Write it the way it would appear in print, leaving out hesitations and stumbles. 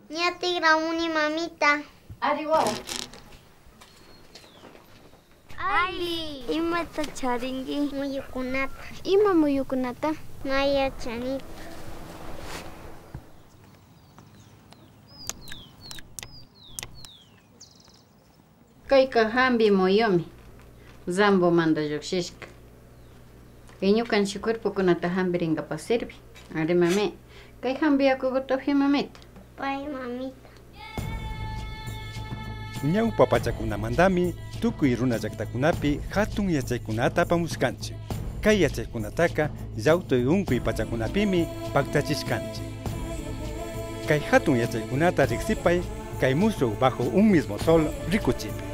Ña tikramuni mamita. Ari wawa. Ayli. Imata charinki? Muyukunata. Ima muyukunata? Na yachanichu. Kayka hampi muyumi, zambomanta llukshishka. Ñukanchik cuerpokunata hampirinkapak sirve. Ari mami, kay hampi yakukuta upyay mamita. Pay mamita. Ñawpa pachakunamantami tukuy runa llaktakunapi hatun yachaykunata apamushkanchik. Kay yachaykunataka llawtuy unkuy pachakunapimi paktachishkanchik. Kay hatun yachaykunata riksipay kay mushuk Bajo un mismo sol rikuchipi.